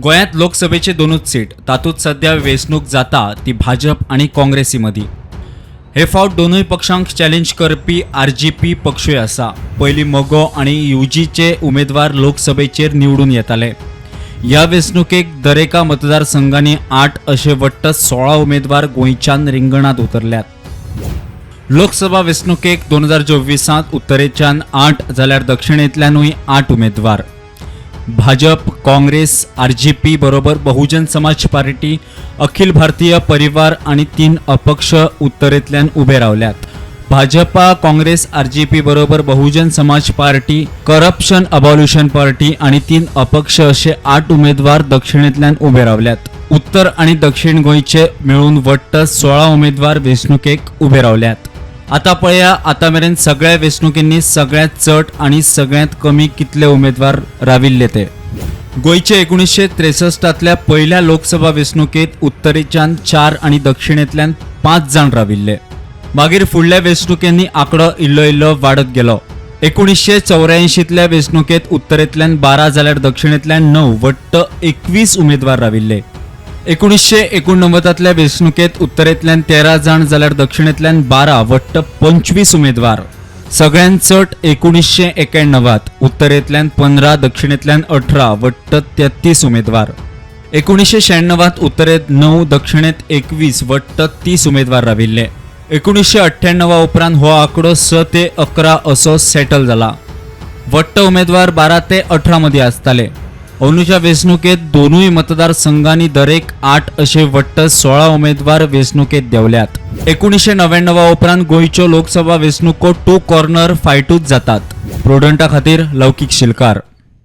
गोंयांत लोकसभेचे दोनूच सीट, तातूंत सध्या वेंचणूक जाता ती भाजप आनी काँग्रेसी मदीं. हे फावट दोनूय पक्षांक चॅलेंज करपी आरजीपी पक्षूय आसा. पयलीं मगो आनी यूजीचे उमेदवार लोकसभेचेर निवडून येताले. ह्या वेंचणुकेक दरेका मतदारसंघांनी 8 अशे वट्ट 16 उमेदवार गोंयच्यान रिंगणांत उतरल्यात. लोकसभा वेंचणुकेक 2024त उत्तरेच्यान 8 जाल्यार दक्षिणेंतल्यानूय 8 उमेदवार. भाजप, काँग्रेस, आरजीपी बरोबर बहुजन समाज पार्टी, अखिल भारतीय परिवार आनी 3 अपक्ष उत्तरेंतल्यान उबे रावल्यात. भाजपा, काँग्रेस, आरजीपी बरोबर Bahujan Samaj party, corruption abolition party आनी 3 अपक्ष अशे 8 उमेदवार दक्षिणेंतल्यान उबे रावल्यात. उत्तर आनी दक्षिण गोंयचे मेळून वट्ट 16 उमेदवार वेंचणुकेक उबे रावल्यात. आता पळया, आतां मेरेन सगळ्या वेंचणुकींनी सगळ्यांत चड आनी सगळ्यांत कमी कितले उमेदवार राविल्ले ते. गोंयचे 1963तल्या पयल्या लोकसभा वेंचणुकेंत उत्तरेच्यान 4 आनी दक्षिणेंतल्यान 5 जाण राविल्ले. मागीर फुडल्या वेंचणुकेंनी आंकडो इल्लो इल्लो वाडत गेलो. 1984तल्या वेंचणुकेंत उत्तरेंतल्यान 12 जाल्यार दक्षिणेंतल्यान 9, वट्ट 21 उमेदवार राविल्ले. 1989तल्या वेंचणुकेंत उत्तरेंतल्यान 13 जाण जाल्यार दक्षिणेंतल्यान 12, वट्ट 25 उमेदवार. सगळ्यांत चड 1991त उत्तरेंतल्यान 15, दक्षिणेंतल्यान 18, वट्ट 33 उमेदवार. 1996त उत्तरेंत 9, दक्षिणेंत 21, वट्ट 30 उमेदवार राविल्ले. 1998 उपरांत हो आंकडो 6 ते 11 असो सेटल जाला. वट्ट उमेदवार 12 ते 18 मदीं आसताले. अंदूच्या वेंचणुकेंत दोनूय मतदारसंघांनी दरेक 8 अशे वट्ट 16 उमेदवार वेंचणुकेंत देंवल्यात. 1999 उपरांत गोंयच्यो लोकसभा वेंचणुको टू कॉर्नर फायटूच जातात. प्रुडंटा खातीर लौकीक शिलकार.